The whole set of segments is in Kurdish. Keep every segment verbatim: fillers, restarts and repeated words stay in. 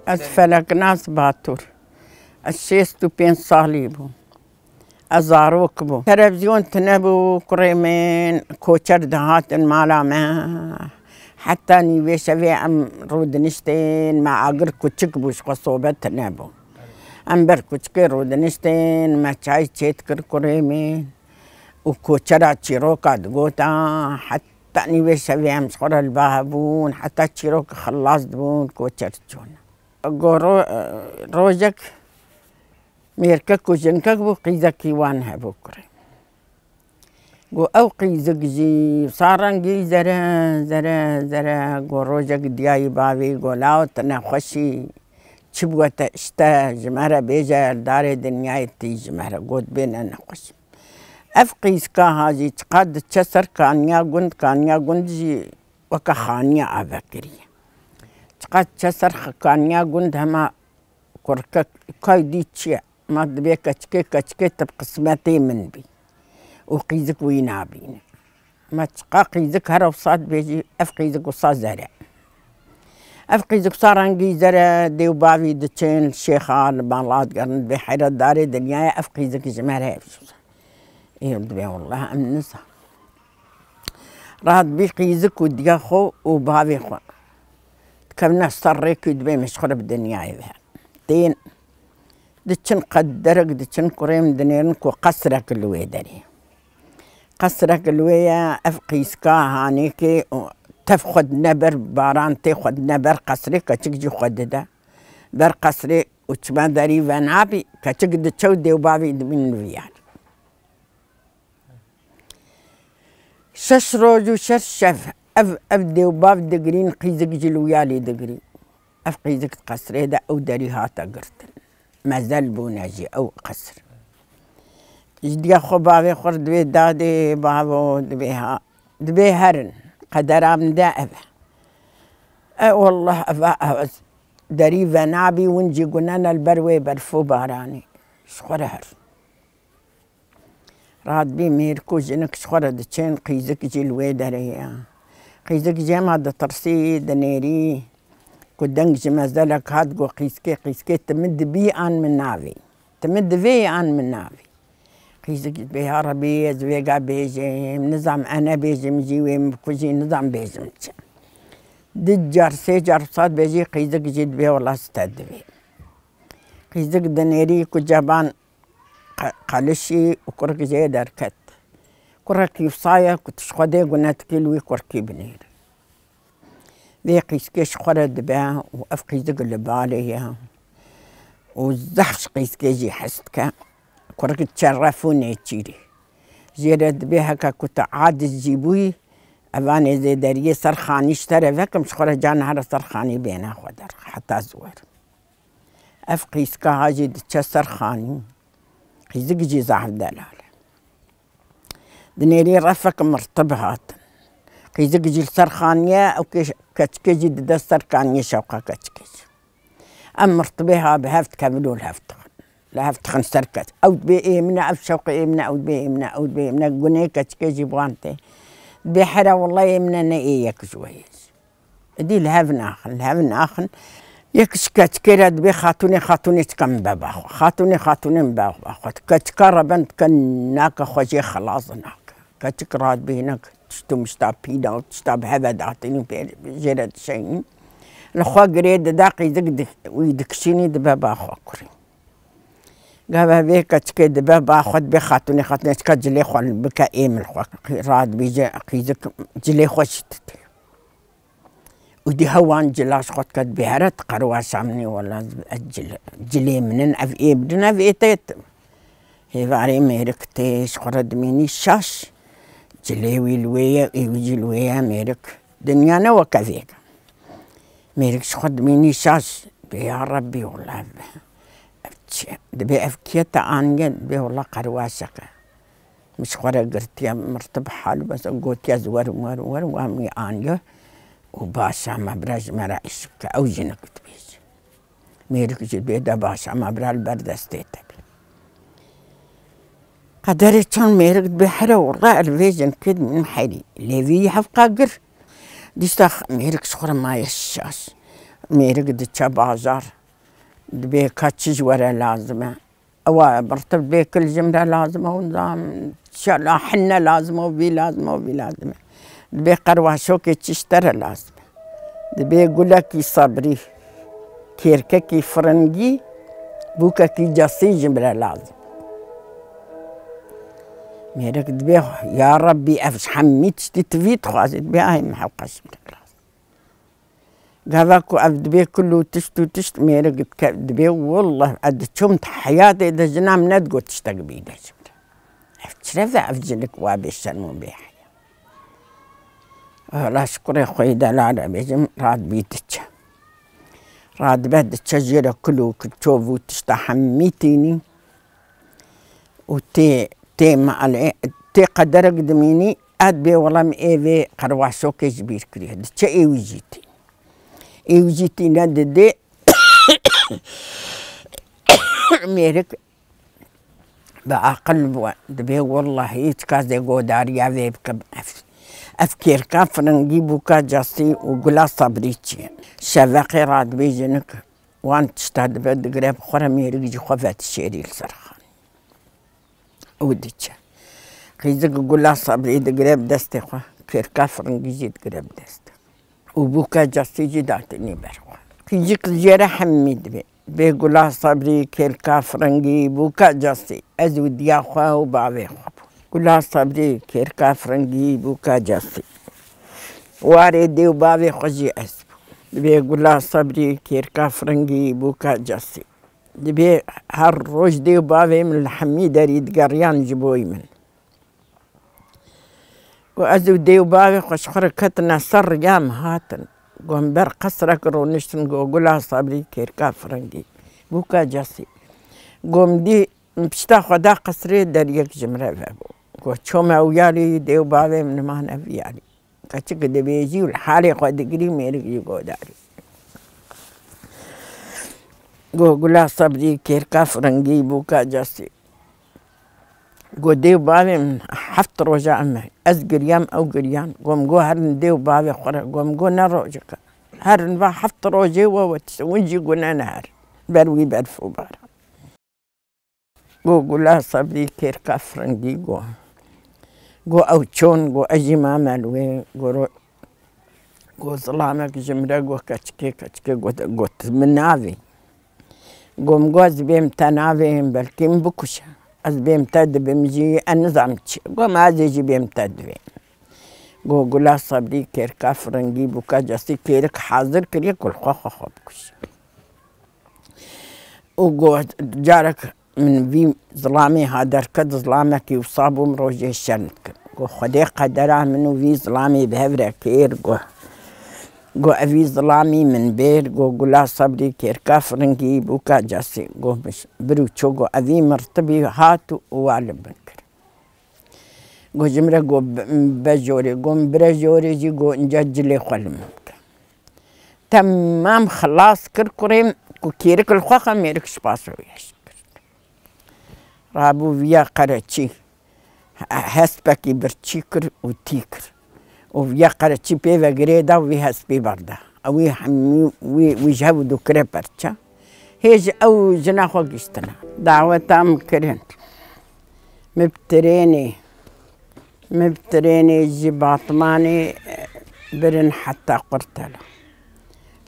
Ez Feleknas Batur. Ez şêst û pênc salî bûm. Ez zarok bûm. Televîzyon tune bû, kurê min koçer dihatin mala me. Heta nîvê şevê em rûdiniştên, me agir kuçik bû, ji xwe sobe tune bû. Em ber kuçikê rûdiniştên, me çay çêdikir kurê min. Û koçera çîroka digota, heta nîvê şevê em ji xwe re li ba hebûn, heta çîrok xilas dibûn, koçer diçûn. Go ro-, rojek mêrkek û jinkek bû, qîzekî wan hebû kurê. Go ew qîzik jî wisa rengî zere, zere, zere. Go rojek diyayî bavê, go lawo tu nexweşî, çi bûye te, işte ji me re bêje, li darê dinyayê tî ji me re. Got bê ne nexweşî. Ev qîzka ha jî çiqas diçe ser kaniya gund, kaniya gund jî weke xaniya ave kiriye. Çiqas diçe ser xi-, kaniya gund hema kurke kay dî çi ye? Ma dibê keçikê, keçikê tu bi qismetê min bî. Û qîzik wî nabîne. Ma çiqa qîzik her wisa dibêjî, ev qîzik wisa zere. Ev qîzik wisa rengî zere, dê û bavî diçin, şêxa li mala digerin, dibê heyret darê dinyayê, ev qîzik ji me re hebû. Ê, dibê, wallah, em nizan. Radibî qîzik û diya xwe û bavê xwe. Dikevine ser rêkê, dibê min ji xwe re bi dinyayê ve. Tên, diçin qed derek, diçin kurê min dinêrin ku qesrek li wê derê. Qesrek li wê ye, ev qîzka hanêkê û tev xwe dine ber, baran tê xwe dine ber qesrê, keçik jî xwe dide ber qesrê û çima derî venabî, keçik diçe û dê û bavî dibîn li viyar. Şeş roj û şeş şev ev, ev dê û bav digirîn, qîzik jî li wiyalî digirî. Ev qîzik di qesrê de ew derî hate girtin. Mezel bûne jî ew qesr. Ji diya xwe bavê xwe re dibê dadê, bavo, dibê ha, dibê herin. Qedera min de ev e. E, wallah, ev, ev derî venabî, win jî gunene li ber wê berf û baranê. Ji xwe re herin. Radibî mêrik û jinik ji xwe re diçin, qîzik jî li wê derê ye. Qîzik jî hema ditirsî, dinêrî ku deng ji mezelek hat, got, qîzkê, qîzkê, tu min dibî an min navî. Tu min divê an min navî. Qîzik dibê, ya Rebî, ez vêga bêjim, nizam e nebêjim jî wê min bikujî, nizam bêjim çi. Du car, sê car wisa dibêjî, qîzik jî dibê, wela ez te divê. Qîzik dinêrî ku ceban qe-, qelişî û kurik jê derket. Kurekî wisa ye ku tu ji Xwedê gune dikî li wî kurkî binêr. Vê qîzkê ji xwe re dibe û ev qîzik li balê ye û zehf ji qîzkê jî hez dike. Kurik diçe ref û nêçîrî. Jê re dibê heke ku tu aciz jî bûyî, evanê zêderiyê ser xanî ji te re vekim, ji xwe re carna here ser xanî bêne xwe derxe heta ziwer. Ev qîzka ha jî diçe ser xanî. Qîzik jî zehf delal e. Dinêrî refek mirtib hatin. Qîzik jî li ser xanî ye, ew kê-, keçikê jî dide ser kaniyê şewqa keçikê jî. Em mirtibê ha bi hev dikevin û li hev dixin. Li hev dixin ser keç. Ew dibê ê min e, ev şewqê ê min e, ew dibê ê min e, ew dibê ê min e. Gunê keçikê jî bi wan tê. Dibê here wellahê ê min e, ne ê yek ji we ye jî. Êdî li hev naxin, li hev naxin. Yek ji keçikê re dibê xatûnê, xatûnê çika min beba xwe. Xatûnê, xatûnê min beba xwe. Keçika reben dike nake xwe jê xelas nake. Keçik radibê hinek tişt û mişta pîna û tişta bi heve datînî pê jê re dişeynî. Li xwe girê dida qîzik di-, wî dikişînî dibe ba xwe kurê. Gava vê keçikê dibe ba xwe dibê xatûnê, xatûnê çika cilê xwe bike ê min xwe. Radibî jê qîzik cilê xwe jî didê. Û dî hewan cila ji xwe dike dibê here tu qerwaşa min î, wela ez cil-, cilê min in, ev ê min in, ev ê te ye. Hêvarê mêrik tê ji xwe re dimînî şaş. Cilê wî li wê ye, ê wî jî li wê ye mêrik. Dinya ne weke vêga. Mêrik ji xwe dimînî şaş. Bê ya Rebbî, wela ev, ev çi? Dibê ev kê te aniye? Dibê wela qerwaşeke. Min ji xwe re girtiye, mirtib hal bes, gotiye ez werim, werim, werim, wan wî aniye û başa me bira ji me re îş bike, ew jinik dibêje. Mêrik jî dibê de başa me bira li ber destê te bî. Qederê çand mêrik dibê here, wela ez vê jinikê dimînim herî. Lê vî hevqa gir. Dîsa mêrik ji xwe re maye şaş. mêrik diçe bajar, dibê ka çi ji we re lazim e. Ewa mirtib bê kil ji min re lazim e, hûn zan, şela hinne lazim e, vî lazim e, vî lazim e. Dibê qerwaşokê çi ji te re lazim e. Dibê gulekî sebrî, kêrkekî firingî, bûkekî cesî ji min re lazim. Mêrik dibê, ya Rebbî, ev ji hemî tiştî tu vî dixwazî, dibê ay min hewqa ji min re lazim. Gava ku ev dibê kul û tişt û tişt mêrik dike, dibê, wallah, ez diçûm di heyatê de jina min nedigot tiştek bîne ji min. Ev çi rev e, ev jinik wa bêşerm û bêheya. Hala ji kurê xwe yê delal re bêjim, radibî diçe. Radibe diçe jê re kul û çov û tişta hemî tînî. Û tê, tê malê, tê qederek dimînî, ez dibê wela min ê vê qerwaşokê ji bîr kiriye. Diçe ê wî jî tî. Ê wî jî tîne didê mêrik bi aqil bû. Dibê wellahî çika ez ê godariya vê bikim. Ev, ev kêrka firingî bûka casî û gula sabrî çi ye? Şeveqê radibê jinik wan tişta dibe digire bi xwe re mêrik jî xwe vedişêrî li ser xanî. Û diçe. Qîzik gula sabrî digire bi destê xwe, kêrka firingî jî digire bi destê xwe. Û bûka casî jî datînî ber xwe. Qîzik jê re hemî dibê. Bê gula sabrî, kêrka firingî, bûka casî. Ez û diya xwe û bavê xwe bû. Gula sabrî, kêrka firingî, bûka casî. Warê dê û bavê xwe jî ez bû. Dibê gula sabrî, kêrka firingî, bûka casî. Dibê her roj dê û bavê min li hemî derî digeriyan ji boyî min. Got, ez û dê û bavê xwe ji xwe re ketine ser riya min hatin. Got, em ber qesrek rûniştin, got, gula sabrî kêrka firingî. Bûka casî. Got, em dî, em pişta xwe da qesrê, deriyek ji min re vebû. Got, çome ew yalî dê û bavê min nimane vî yalî. Keçik dibêjî û li halê xwe digirî, mêrik jî godarî. Got, gula sebrî, kêrka firingî, bûka casî. Got, dê û bavê min heft roja em e. Ez giriyam, ew giriyan. Got, min got, herin dê û bavê xwe re. Got, min got, ne rojek e. Herin va heft rojê we we tişt. Hûn jî got, ne, ne herin. Ber wî berf û baran. Got, gula sebrî, kêrka firingî, got. Got, ew çon, got, ez jî mame li wê, got, ro-, got, zilamek ji min re, got, keçikê, keçikê, got, got, min navê. Got, min got, ez bêm te navê, belkî min bikuşe. Ez bêm te dibim jî, ez nizam çi. Got, ma ez ê jî bêm te divêm. Got, gula sebrî, kêrka firingî, bûka casî, kêrik hazir kiriye, ku li xwe xwe xwe bikuşe. Û got, carek min vî zilamê ha derket, zilamekî wisa bûm, rojê şer dikim. Got, Xwedê qedera min û vî zilamê bi hev re kir, got. Got, evî zilamî min bêr, got, gula sebrî, kêrka firingî, bûka casî. Got, min bir û ço, got, evî mirtibî hat û wa li min kir. Got, ji min re, got, be, be jorê. Got, min bire jorê jî, got, inca cilê xwe li min bike. Temam xilas kir kurê min, ku kêrik li xwe xe, mêrik ji paşê wî hişk kir. Rabû viya qereçî, he-, hespekî birçî kir û tî kir. Û viya qereçî pê ve girê da û vî hespî berda. Ew wî hemî wî, wî ji hev dû kire perçe. Hê ji ew jina xwe giştine. Daweta min kirin. Min bi trênê, min bi trênê ji Batmanê, e, birin heta Qurtela.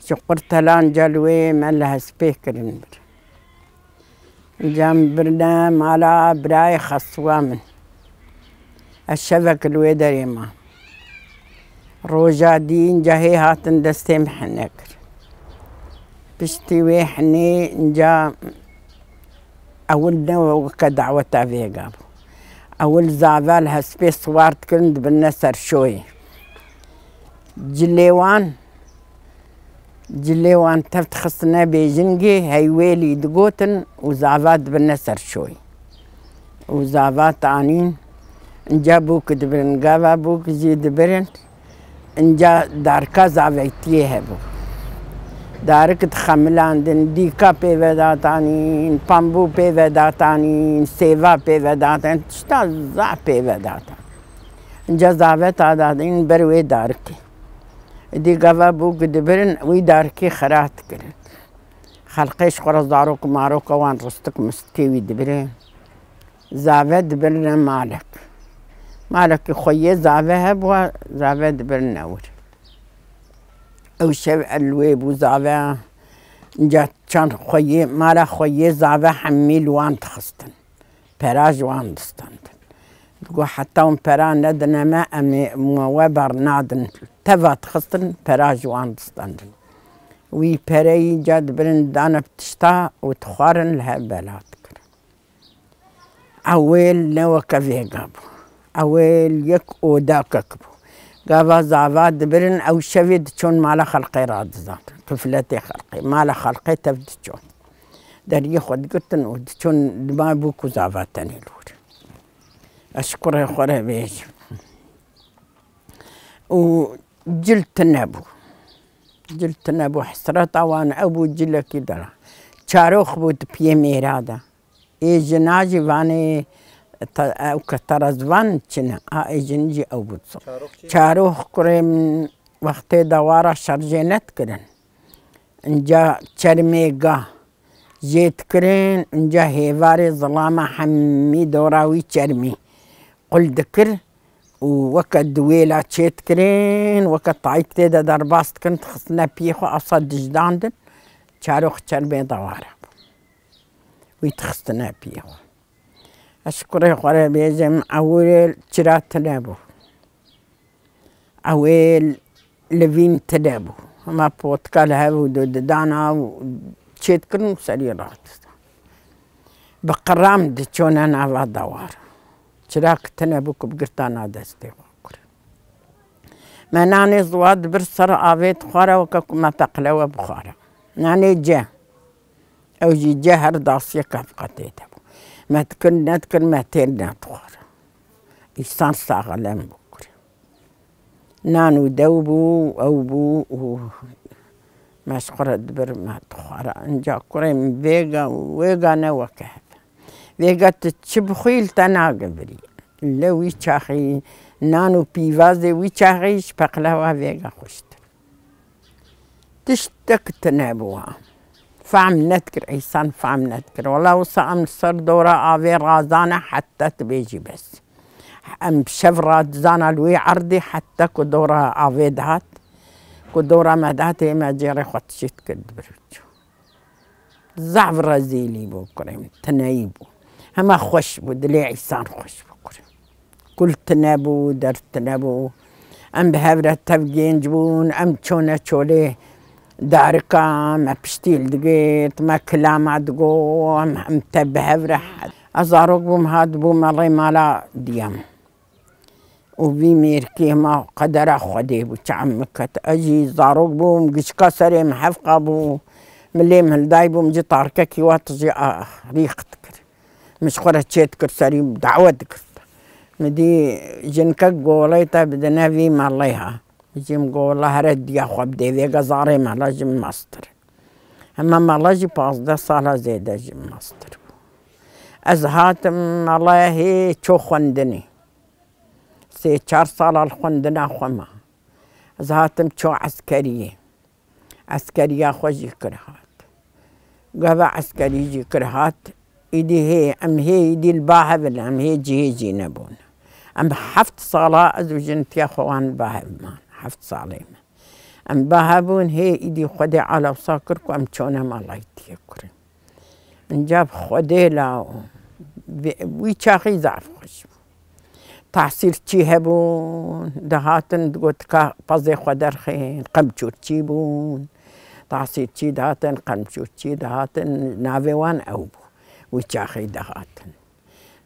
Ji Qurtela inca li wê me li hespê kirin bir. Inca min birine mala birayê xeswa min. Ez şevek li wê derê mam. Roja dî inca hê hatin destê min hine kir. Piştî wê hinê inca ewil ne weke daweta vêga bû. Ewil zava li hespê siwar dikirin, dibirine ser şoyê. Cilê wan, cilê wan tev dixistine bêjingê, heywêlî digotin û zava dibirine ser şoyê. Û zava tanîn, inca bûk dibirin, gava bûk jî dibirin, inca darika zaveytiyê hebû. Darik dixemilandin, dîka pê ve datanîn, pambû pê ve datanîn, sêva pê ve datanîn, tişta zaf pê ve datan. Inca zaveta dadin ber wê darikê. Îdî gava bû ku dibirin, wî darikê xira dikirin. Xelqê ji xwe re zarok û maroka wan ristik mistikê wî dibirin. Zave dibirine malek. Malekî xweyê zave hebû, zave dibirine wir. Ew şev el wê bû zave, inca çand xweyê, mala xweyê zave hemî li wan dixistin. Pera ji wan distandin. Digot, heta hûn pera nedine me, em ê me we bernadin. Teva dixistin, pera ji wan distandin. Wî pereyî ca dibirin dane bi tişta û dixwarin li hev bela dikirin. Ewêl ne weke vêga bû. Ewêl yek odakek bû. Gava zava dibirin, ew şevê diçûn mala xelqê radizan. Kifletê xelqê, mala xelqê tev diçûn. Deriyê xwe digirtin û diçûn dima bû ku zava tenê li wir. Ez ji kurê xwe re bêjim. Û cil tune bû. Cil tune bû, hesreta wan ew bû, cilekî dela. Çarox bû di piyê mêra de. Ê jina jî vanê te-, ew ke te re zivan çi ne? A ê jin jî ew bû. Çarox çi? Çarox kurê min wextê dewara şerjê nedikirin. Inca çermê ga jê dikirin, inca hêvarê zilama hemî dora wî çermî qul dikir û weke diwêla çê dikirin, weke tayîk tê de derbas dikin, dixistine piyê xwe, asa dijdandin, çarox çermê dewara bû. Wî dixistine piyê xwe. Ez ji kurê xwe re bêjim, ewil çira tune bû. Ewil livîn tune bû. Hema potika li hev û du didana û çê dikirin û serî radizan. Bi qiram diçûne nava dewar. Çirak tune bû ku bigirtana destê xwe kur. Me nanê ziwa dibir ser avê dixwara weke ku me peqlewe bixwara. Nanê ce. Ew jî ce her dasiyeke hevqetê de bû. Me dikir nedikir me têr nedixwar. Îsan saxlem bû kurê. Nan û dew bû, ew bû û me ji xwe re dibir me dixwara. Inca kurê min vêga û wêga ne weke hev. Vêga tu çi bixwî li te nagibirî. Li wî çaxî nan û pîvazê wî çaxî ji peqlewa vêga xweştir. Tiştek tune bû. Fehm nedikir, îsan fehm nedikir. Wela wisa em li ser dora avê razane heta tu bêjî bes. Em bi şev radizana li wî erdî heta ku dora avê dihat. Ku dora me dihat, ê me cêrê xwe tişî dikir dibir û çû. Zaf rezîlî bû kurê min, tineyî bû. Hema xweş bû, dilê îsan xweş bû kurê min. Kul tune bû, der tune bû. Em bi hev re tev gênc bûn, em çûne çolê darika, me piştî li digirt, me kilama digot, em, em tev bi hev re. Ez zarok bûm, hat bû melê mala diya min. Û vî mêrkê hema qedera Xwedê bû, çi em min ket. Ez jî zarok bûm, gişka serê min hefqa bû. Milê min hilday bû, min ji tarkekî wa tijî, ah, rîx dikir. Min ji xwe re çê dikir serî, dawe dikir. Min dî jinkek golê te bidine vî melê ha. Min jî min got, wela here diya xwe bidê, vêga zarê mela ji min mestir. Hema mela jî pazdeh sala zêde ji min mestir bû. Ez hatim mela hê ço xwendinê. Sê çar sala li xwendina xwe ma. Ez hatim ço eskeriyê. Eskeriya xwe jî kir hat. Gava eskerî jî kir hat. Îdî hê, em hê îdî li ba hev in, em hê cihê jî nebûn. Em heft sala ez û jintiya xwe wan li ba hev man. Heft salê me. Em ba hev bûn, hê îdî Xwedê alawsa kir ku em çone malaytiyê kurin. Inca bi Xwedê la wî çaxî zaf xweş bû. Tahsîlçî hebûn, dihatin, digot, ka pezê xwe derxên, qemçûrçî bûn. Tahsîlçî dihatin, qemçûrçî dihatin, navê wan ew bû. Wî çaxî dihatin.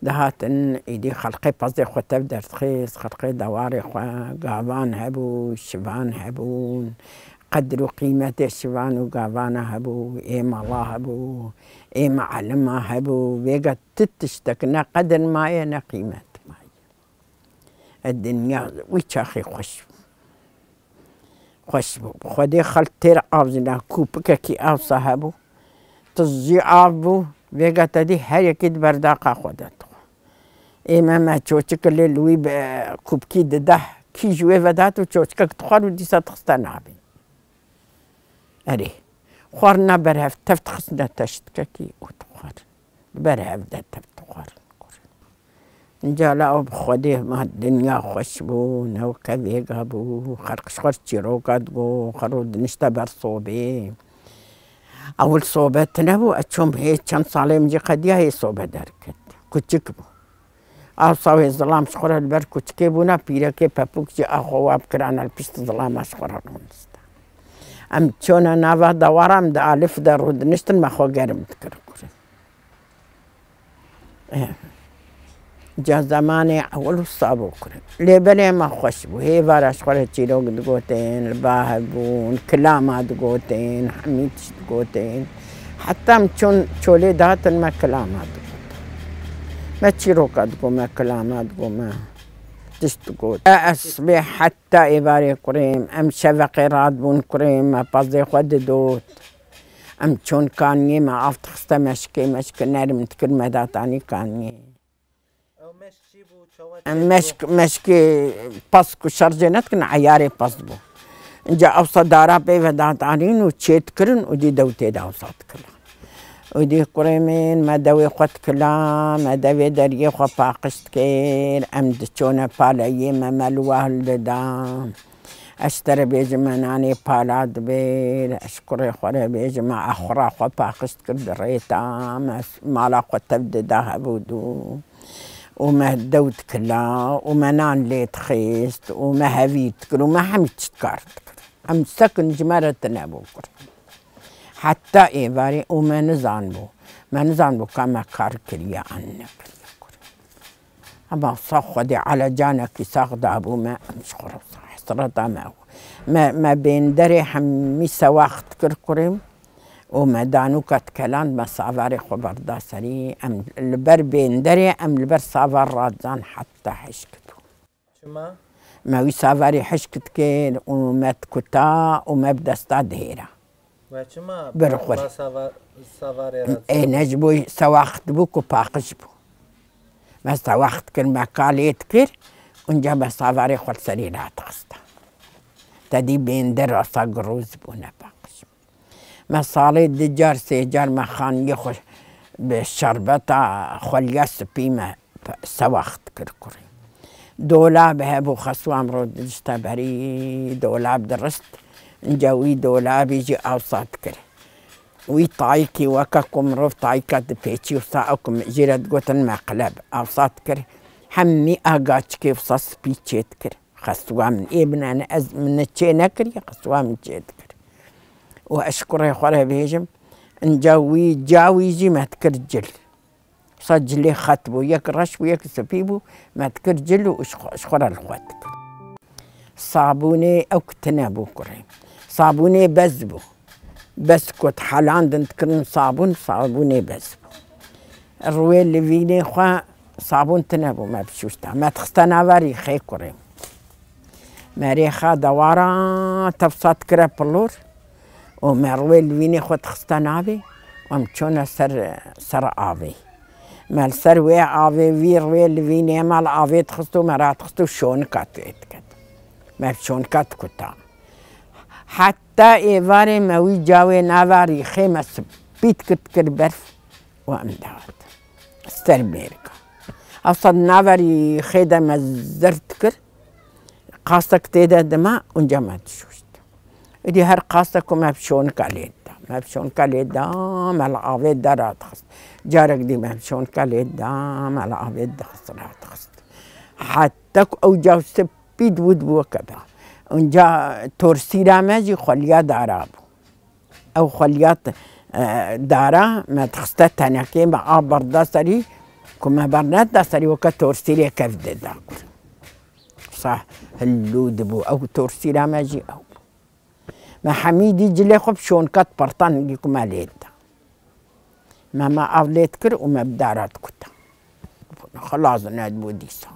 Dihatin, îdî xelqê pezê xwe tev derdixist, xelqê dewarê xwe, gavan hebû, şivan hebûn, qedr û qîmetê şivan û gavana hebû, ê mala hebû, ê mealima hebû, vêga ti tiştek ne qedir maye ne qîmet maye. E, dinya wî çaxê xweş bû. Xweş bû. Xwedê xelk têr av jina, kûpikekî awsa hebû. Tijî av bû, vêga te dî her yekî di berdaqa xwe de dixwe. Ê me, me çoçik lê li wî bi kûpikî dideh kî ji wê vedat û çoçkek dixwar û dîsa dixiste navê. Erê, xwarina berhev tev dixistine teştikekî û dixwar. Li ber hev de tev dixwarin. Înca la ew bi Xwedê ma dinya xweş bû, newke vêga bû, xelq ji xwe çîroka digot, xwe rûdinişte ber sobê. Ewil sobe tune bû, ez çûm hê çend salê min jî qediya hê sobe derket. Kuçik bû. Awsa wê zilam ji xwe re li ber kuçikê bûna, pîrekê pepûk jî a xwe wa bikirana li pişt zilama ji xwe re rûnişte. Em çûna nava dewara, em di alif de rûdiniştin, me xwe germ dikir kurê. Eh. Ca zemanê ewil wisa bû kurê. Lê belê me xweş bû. Hê vara ji xwe re çîrok digotin, li ba hebûn, kilama digotin, hemî tişt digotin. Heta em çûn çolê dihatin me kilama digot. Me çîroka digot, me kilama digot, me tişt digot. E, ez sibê heta êvarê kurê, em şeveqê radibûn kurê, me pezê xwe didot. Em çûn kaniyê, me av dixiste meşkê, meşke nerm dikir, me datanî kaniyê. Ew meşk çi bû? Çawa çêbû? Em meşk, meşkê pas ku şerjê nedikin, eyarê pas bû. Înca ewsa dara pê ve datanîn û çê dikirin û dî dew tê de ewsa dikila. Û dî kurê min, me dewê xwe dikila, me devê deriyê xwe paqij dikir, em diçûne paleyê me, me li we hildida. Ez ji te re bêjim, me nanê pala dibêr, ez ji kurê xwe re bêjim, me axura xwe paqij dikir di rêta, me mala xwe tev dida hev û dû. Û me dew dikila, û me nan lê dixist, û me hevî dikir, û me hemî tişt kar dikir. Em sekin ji me re tune bû kur. Heta êvarê û me nizanbû. Me nizanbû ka me kar kiriye an nekiriye kur. Hema sax Xwedê elecanekî sax dabû me, em ji xwe re hesreta me. Me, me bênderê hemî sewaxt kir kurê û me danûka dikeland, me savarê xwe berda serî. Em li ber bênderê, em li ber savar radizan heta hişk dû. Çima? Me wî savarê hişk dikir û me dikuta û me bi desta dihêra. We çima Bir xwe. Ba sava-, savarê re Ê, ne ji bo sewaxt bû ku paqij bû. Me sewaxt kir, me kalê dikir, unca me savarê xwe li serî radixista. Te dî bêndir asa girûz bû, ne paqij bû. Me salê di car, sê car me xaniyê xwe bi şerbeta xweliya spî me sewaxt kir kurê. Dolab hebû, xesû em ro didişte berî, dolab dirist. Inca wî dolabî jî awsa dikir. Wî tayikî weke ku mirov tayika dipêçî wisa, ew ku jê re digotin meqleb, awsa dikir. Hemî a gaçikê wisa spî çê dikir. Xesûa min ê binane ez min çê nekiriye, xesûa min çê dikir. Û ez ji kurê xwe re bêjim, inca wî ca wî jî me dikir cil. Wisa cilê xet bû, yek reş bû, yek spî bû, me dikir cil û ji xwe, ji xwe re li xwe dikir. Sabûnê ew ki tune bû kurê. Sabûnê bez bû. Bes ku dihelandin dikirin sabûn, sabûnê bez bû. Rûyê livînê xwe sabûn tune bû me bişûşta. Me dixiste nava rîxê kurê. Me rêxa dewara tevsa dikire pilor û me rûyê livînê xwe dixiste navê û em çûne ser, ser avê. Me li ser wê avê vî rûyê livînê me li avê dixist û me radixist û şonika tê diket. Me bi şonika dikuta. Heta êvarê me wî cawê nava rîxê me spî dikir, dikir berf û em dihat ser mêrika. Ewsa di nava rîxê de me zir dikir, qasek tê de dima, unca me dişûşt. Êdî her qasek ku me bi şonika lê dida. Me bi şonika lê dida, me li avê de radixist. Carek dî me bi şonika lê dida, me li avê dixist, radixist. Heta ku ew caw spî dibû, dibû weke da. Unca torsîra me jî xweliya dara bû. Ew xweliya, e, dara me dixiste tenekê, me av berda serî, ku me berneda serî weke torsîrê kev dida. Sa hillû dibû, ew torsîra me jî ew bû. Me hemî dî cilê xwe bi şonka dipertan hingî ku me lê dida. Me, me av lê dikir û me bi dara dikuta. Xilas nedibû dîsa.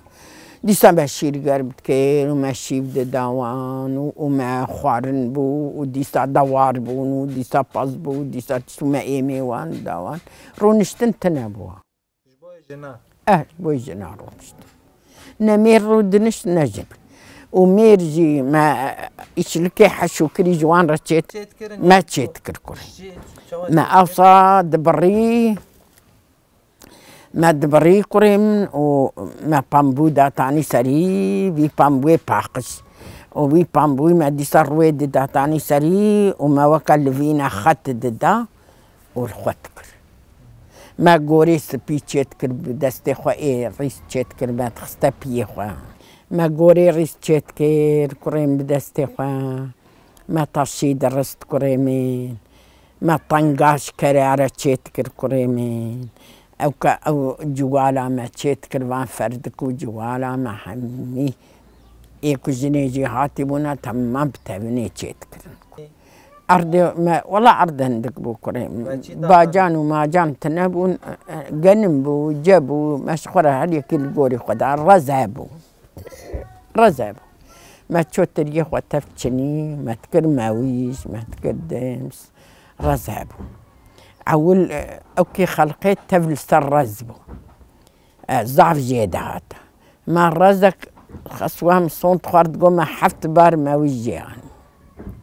Dîsa me şîrgerm dikir û me şîv dida wan û, û me xwarin bû û dîsa dewar bûn û dîsa pez bû û dîsa tişt û me êmê wan dida wan. Rûniştin tune bû. Ji bo jina. Eh, ji bo jina rûniştin. Ne mêr rûdinişt, ne jin. Û mêr jî me îşlikê heşûkirî ji wan re çêt, çêt kirin, me çêt kir kurê. Jî çawa me çêt kir? Ewsa dibirî, me dibirî kurê min û me pambû datanî serî, vî pambûyê paqij. Û vî pambûyî me dîsa rûyê di datanî serî û me weke livîne xet dida û li xwe dikir. Me gorê spî çêt kir, bi destê xwe ê rîs çêt kir, me dixiste piyê xwe. Me gorê rîs çêt kir, kurê min bi destê xwe. Me taşî dirist kurê min. Me tenga ji kerê re çêt kir kurê min. Ew ke ew ciwala me çêt kir, van ferdik û ciwala me hemî ê ku jinê jî hatî bûne, temam bi tevinê çêt kirin. Erdê me, wela erd hindik bû kurê min. Bacan û macan tune bûn, genim bû, ce bû, me ji xwe re her yekî li gorî xwe da, rez hebû. Rez hebû. Me ço tiriyê xwe tev çinî, me dikir mewîj, me dikir dims. Rez hebû. Ewil, e, ewkê xelqê tev li ser rez bû. E, zaf jê dihate. Me rezek xeswa min sond xwar digo me heft bar mewîj jê anî.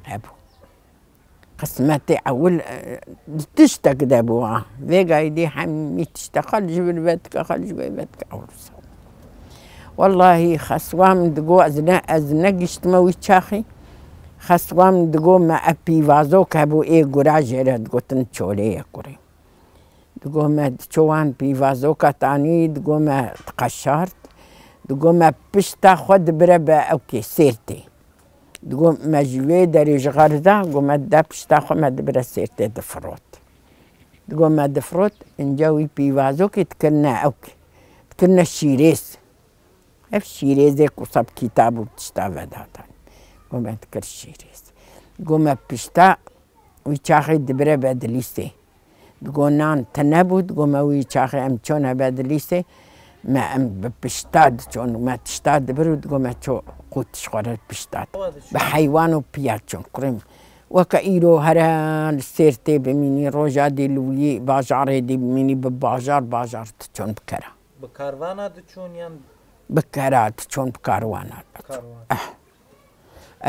Hebû. Qismetê ewil, e, di tiştek de bû ha. Vêga êdî hemî tişte xwe li ji vir vedike, xwe li ji vê vedike ewrosa. Wellahî xeswa min digo ez ne, ez negiştime wî çaxî. Xeswa min digo me ev pîvazok hebû ê gura jê re digotin çolê ye kurê. Digo me diço wan pîvazoka tanî, digo me diqeşart. Digo me pişta xwe dibire be ewkê sêrtê. Digo me ji wê derê ji xerza, go me de pişta xwe me dibire sêrtê difirot. Digo me difirot, inca wî pîvazokê dikirine ewkê. Dikirine şîrêz. Ev şîrêzê ku sab kîtab û tişta vedatan. Go me dikir şîrêz. Go me pişta wî çaxê dibire bedilîsê. Digo nan tine bû, digo me wî çaxê em çone bedilîsê, me em bi pişta diçon, me tişta dibir û digo me ço qût ji xwe re pişta. Bi heywan û piya çon kurê min. Weke îro here li sêrtê bimînî, roja dî li wî bajarê dî bimînî, bi bajar bajar diçon bi kera. Bi karvana diçûn yan? Bi kera diçûn, bi karwana. Karwana. Eh.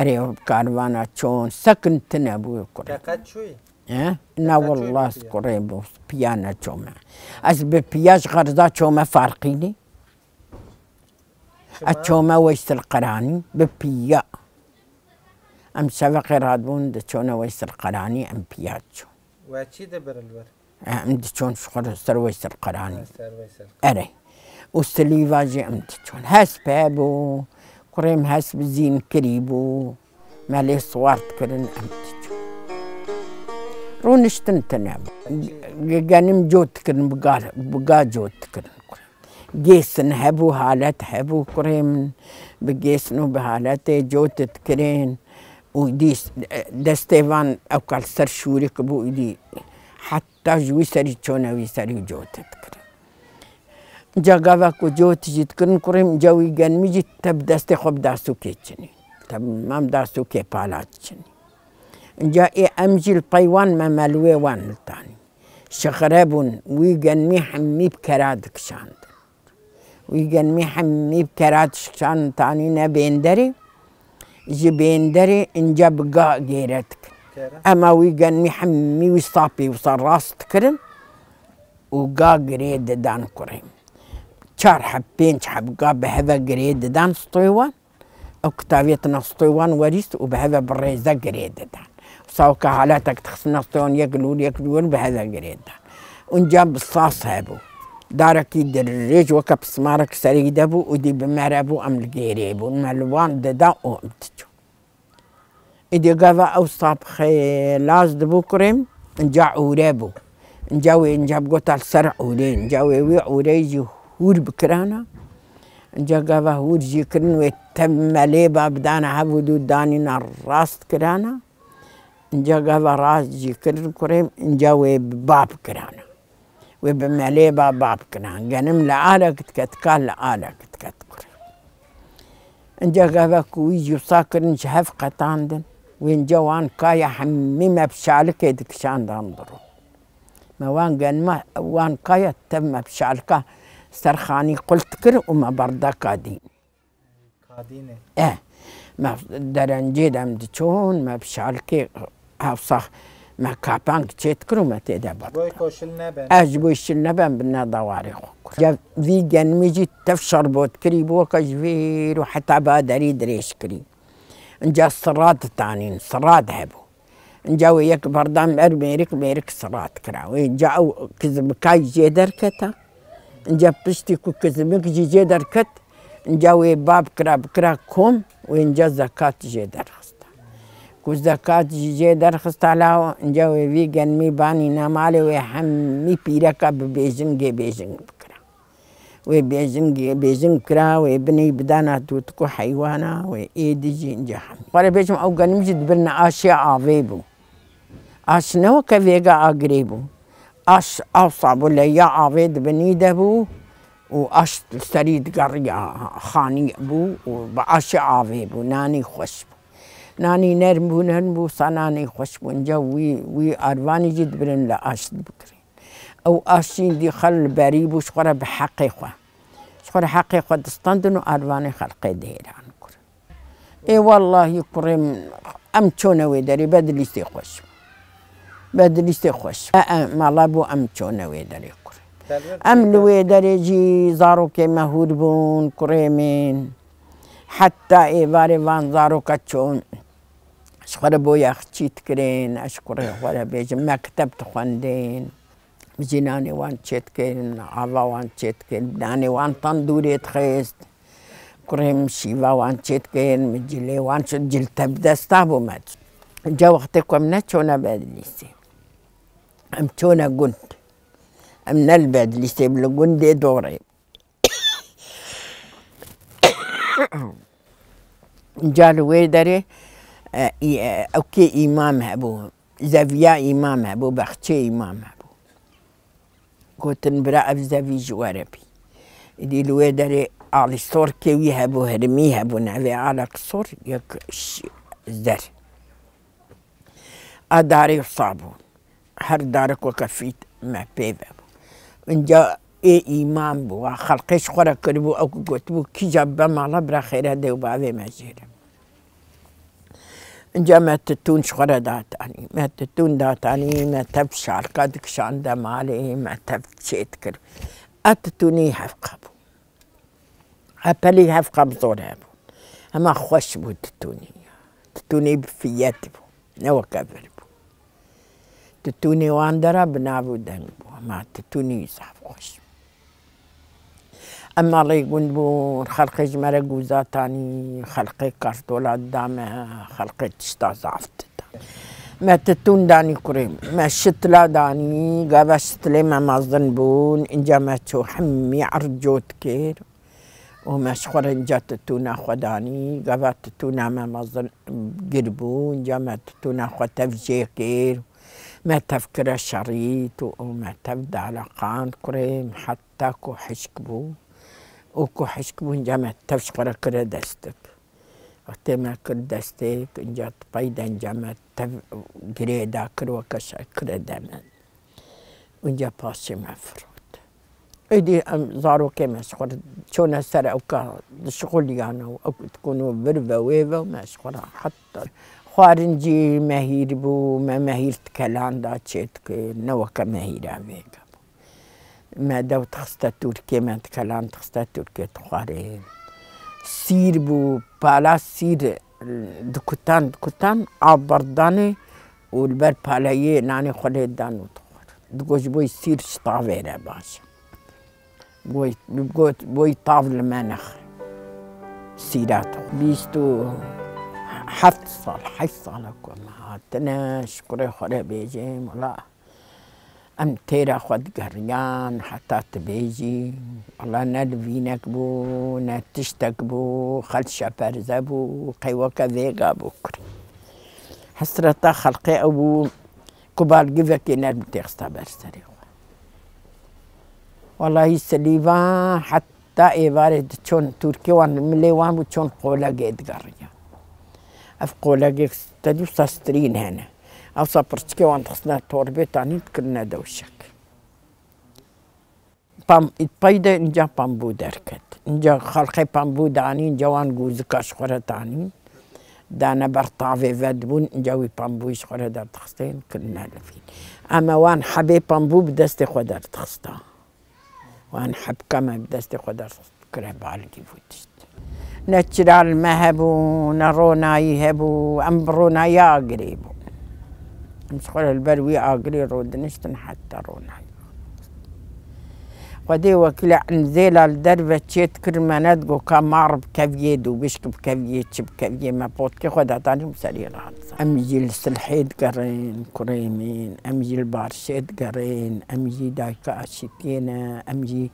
Erê, bi karvana çûn, sekin tine bû kurê. Te qet çûyî? He? Na, wallah, kurê bû, piya neçûme. Ez bi piya ji xerza çûme Farqînî. Ez çûme Weysil Qeranî, bi piya. Em şeveqê radibûn, diçûne Weysil Qeranî, em piya diçûn. We çi dibir li vir? Em diçûn ji xwe ser Weysil Qeranî. Ha, ser Weysil. Erê. Û silîva jî em diçûn. Hesp hebû, kurê min hesp zînkirî bû. Me lê siwar dikirin, em diçûn. Rûniştin tune bû. Ge-, genim cot dikirin, bi ga, bi ga cot dikirin. Gêsin hebû, halet hebû kurê min. Bi gêsin û bi haletê cot dikirin. Û dîs, destê van ewka li ser şûrik bû, îdî heta ji wî serî çûne wî serî û cot dikirin. Ca gava ku cot jî dikirin kurê min, ca wî genimî jî te bi destê xwe bi dasûkê çinî. Te bi mam dasûkê pala diçinî. Ca ê em jî li pey wan me, me li wê wan li tanî. Şixire bûn, wî genimî hemî bi kera dikişandin. Wî genimî hemî bi kera dişkişan tanî ne bênderê. Ji bênderê ince bi ga gêre dikin. Kera? Ema wî genimî hemî wî sapî wisa rast dikirin û ga girê didan kurê. Çar heb, pênc heb ga bi heve girê didan stoyê wan. Ew kitavêtina stoyê wan werîst û bi heve bi rêze girê didan. Wisa weke haletek dixistina stoyê wan yek li wir, yek li wir bi heve girê didan. Unca bi sas hebû. Darekî dirêj weke pismarek serî de bû û dî bi me re bû, em li gêrê bûn. Me li wan dida û em diçûn. Îdî gava ew sap xêlaz dibû kurê min, inca ûre bû. Inca wê, inca bigota li ser ûrê, inca wê wî ûreyê jî hûr bikirana. Inca gava hûr jî kirin wê tev melê ba bidana hev û dû danîna rast kirana. Inca gava rast jî kirin kurê min, inca wê bi bab kirana. Wê bi melê ba bab kiran. Genim li alek diket, ka li alek diket kurê. Inca gava ku wî jî wisa kirin ji hev qetandin. Wê inca wan kaya hemî me bi şalikê dikişandan bi rû. Me wan genima wan kaya tev me bi şalika ser xanî qult kir û me berdeka dîn. Hadînê. Eh, me derencê de em diçûn, me bi şalkê hewsa me kapank çê dikir û me tê de bert. Ji bo ku şil neben. Ez ji bo şil nebem bi neda warê xwe kir. Ya vî genimê jî tev şerbot kirî bû, weke ji vîr û heta ba derî dirêj kirî. Inca sirat ditanîn, sirat hebû. Inca wê yek berdan ber mêrik, mêrik sirat kira. Wê inca ew kizimikay jê derketa. Inca piştî ku kizimik jî jê derket, inca wê bab kira, bikira kom, wê inca zekat jê derxista. Ku zekat jî jê derxista law, inca wê vî genimî banî na malê wê hemî pîreka bi bêjingê bêjing bikira. Wê bêjingê, bêjing kira, wê binê bidana tûtik û heywana, wê êdî jî inca hemî. Xwe rê bêjim, ew genim jî dibirine aşê avê bû. Aş ne weke vêga agirê bû. Aş awsa bû, leya avê di binî de bû û aş li serî digeriya xanî bû û bi aşê avê bû, nanî xweş bû. Nanî nerm bû, nerm bû, sa nanî xweş bû. Inca wî, wî arvanî jî dibirin li aş dibikirîn. Ew aş jî dî xel li berî bû, ji xwe re bi heqê xwe. Ji xwe re heqê xwe distandin û arvanê xelqê dihêran kur. Ê wellahî kurê min, em çûne wê derê, Bedlîsê xweş. Bedlîsê xweş. E, e, mala bû em çûne wê derê kurê. Em li wê derê jî zarokê me hûr bûn, kurê min. Heta êvarê van zaroka çûn. Ji xwe re boya xçî dikirin, ez ji kurê xwe re bêjim, mekteb dixwendin. Min jî nanê wan çêdikir, min ava wan çêdikir, nanê wan tendûrê dixist. Kurê min şîva wan çêdikir, min cilê wan çê, cil tev desta bû me. Ca wextê ku em neçûne Bedlîsê. Em çûne gund. Em ne li Bedlîsê, li gundê dorê. Ca li wê derê, e, î-, e, ewkê îmam hebû, zeviya îmam hebû, bexçê îmam hebû. Gotin, bira, ev zevî ji we re bî. Îdî li wê derê alîsorkê wî hebû, hirmî hebû, navê alek sor, yek ş-, zer. A darê wisa bû. Her darek weke fît me pê ve bû. Inca ê îmam bû, wa xelqê ji xwe re kiribû, ew ku gotibû, kîja be mala bira xêre dê û bavê me jê re. Inca me titûn ji xwe re datanî. Me titûn datanî, me tev şalka dikişande malê, me tev çê dikir. A titûnî hevqa bû. Hepelî hevqa bi zor hebû. Hema xweş bû titûnî. Titûnî bi fiyet bû. Ne weke vir bû. Titûnê wan dera bi nav û deng bû. Hema titûnî zaf xweş bû. Em malê gund bûn, xelqê ji me re gûza tanî, xelqê kartola dida me, xelqê tişta zaf dida. Me titûn danî kurê, me şitila danî, gava şitilê me mezin bûn, inca me çû hemî erco dikir. Û me ji xwe re inca titûna xwe danî, gava titûna me mezin gir bû, inca me titûna xwe tev jê kir, me tev kire şerît û, û me tev daleqand kurê, heta ku hişk bû. Û ku hişk bû, inca me tev ji xwe re kire destik. Wextê me kir destik, inca di pey de inca me tev girê da kir weke şekire de me. Inca paşê me firot. Êdî em zarokê me ji xwe re çûne ser ewka dişixuliyane û ew dikûn û vir ve wê ve û me ji xwe re heta xwarin jî me hîr bû, me me hîr di kelan da çê dikir, ne weke me hîra vêga bû. Me dew dixiste Tirkiyê, me dikelan dixiste Tirkiyê dixwarin. Sîr bû, pala sîr dikutan, dikutan, av berdanê û li ber paleyê nanê xwe lê dan û dixwar. Digot ji bo sîr ji tavê re baş e. Got, got, boy tav li me nexe. Sîra dixwar. Bîst û heft sal, heşt sala ku me hatine, ji kurê xwe re bêjim, wela Em têra xwe digeriyan heta tu bêjî, wela ne livînek bû, ne tiştek bû, xel şeperze bû, qey weke vêga bû kurê. Hesreta xelqê ew bû ku balgivekê nerm têxista ber serê xwe. Welahî Silîvan het Ta êvarê diçûn Tirkê wan milê wan bû çûn qolegê digeriyan. Ev qolegê te dî wisa strîn hene. Ewsa pirçikê wan dixistine torbê tanî dikirine dewşek. pam, pey de inca pambû derket. Inca xelqê pambû danîn, inca wan gûzika ji xwe re danîn. Dane ber tavê vedibûn, inca wî pambûyî ji xwe re derdixistên, kirine li vîn. Em ê wan hebê pambû bi destê xwe derdixista. Wan hebka me bi destê xwe derdixist, bikire balgî bû tişt. Ne çira li me hebû, ne ronayî hebû, em bi ronayî agirê bûn. Em ji xwe re li ber wî agirê rodiniştin heta ronayî. Xwedê wekîl e, em zêla li derve çêdikir, me nedigot ka mar bikeviyê, dûbişk bikeviyê, çi bikeviyê, me potkê xwe datanî û serê re hadisa. Em jî li silhê digerin, kurê min, em jî li barişê digerin, em jî dayika aşîtiyê ne, em jî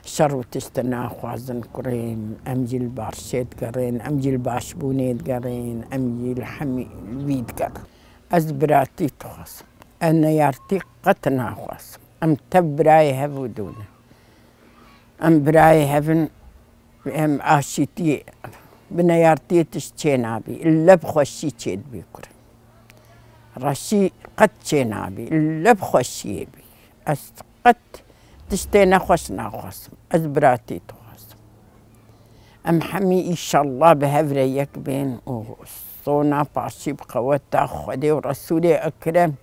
şer û tişt naxwazin kurê min, em jî li barişê digerin, em jî li başbûnê digerin, em jî li hemî li wî digerin. Ez biratî dixwazim. Ez neyartî qet naxwazim. Em tev birayê hev û dû ne. Em birayê hev in, em aşîtî, bi neyartiyê tişt çênabî. Îlle bi xweşî çêdibî kurê. Reşî qet çênabî. Îlle bi xweşiyê bî. Ez qet tiştê nexweş naxwazim. Ez biratî dixwazim. Em hemî înşallah bi hev re yek bên û sona paşî bi qeweta Xwedê û Resûlê Ekrem